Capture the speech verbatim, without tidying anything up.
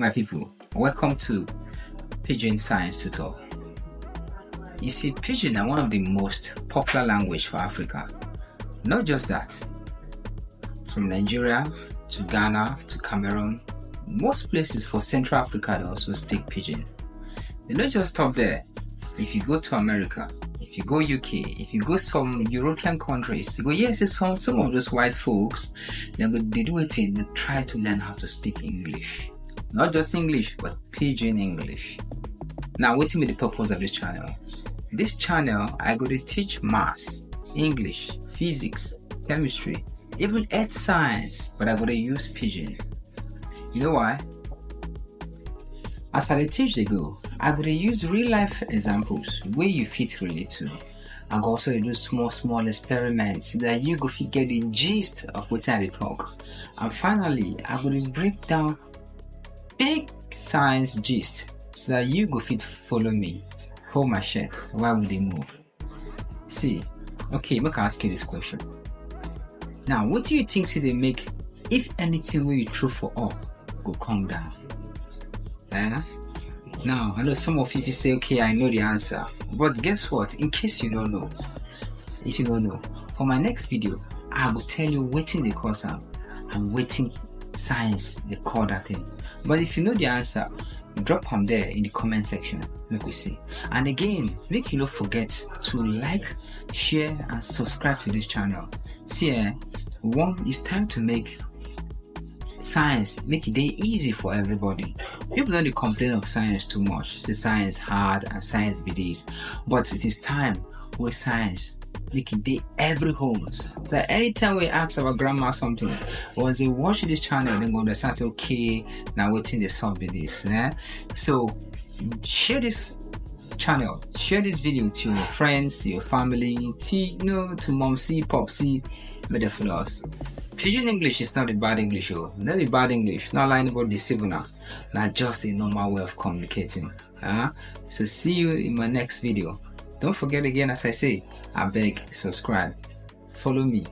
My people, welcome to Pidgin Science Tutor. You see, Pidgin are one of the most popular language for Africa. Not just that, from Nigeria to Ghana to Cameroon, most places for Central Africa, they also speak Pidgin. They don't just stop there. If you go to America, if you go U K, if you go some European countries, you go, yes, it's some, some of those white folks, they go, they do it in, they try to learn how to speak English. Not just English, but Pidgin English. Now, what be the purpose of this channel? This channel, I go to teach maths, English, physics, chemistry, even earth science, but I go to use Pidgin. You know why? As I dey teach dey go, I go dey use real life examples wey you fit relate to. I go also dey do small small experiments so that you go fit get the gist of wetin I dey talk. And finally, I go dey break down big science gist so that you go fit follow me, hold my shirt while we dey move. See, okay, make I ask you this question. Now, what do you think say dey make if anything wey you throw for up go come down? Eh? Now, I know some of you fit say, okay, I know the answer. But guess what? In case you don't know, if you don't know, for my next video, I will tell you wetin dey cause am and wetin science dey call that thing. But if you know the answer, drop am there in the comment section, make we see. And again, make you no forget to like, share, and subscribe to this channel. See, eh, one, it's time to make science make e dey easy for everybody. People don dey complain of science too much, say science hard and science be this, but it is time wey science make e dey every homes. So anytime we ask our grandma something, once they watch this channel, dem go understand say, okay, na wetin dey sup be this. Eh? So share this channel, share this video to your friends, your family, to, you know, to momsy, popsy, make dem follow us. Pidgin English is not a bad English, oh, no be bad English, not like anybody deceive una. Na just a normal way of communicating. Huh? So see you in my next video. Don't forget again, as I say, I beg, subscribe, follow me.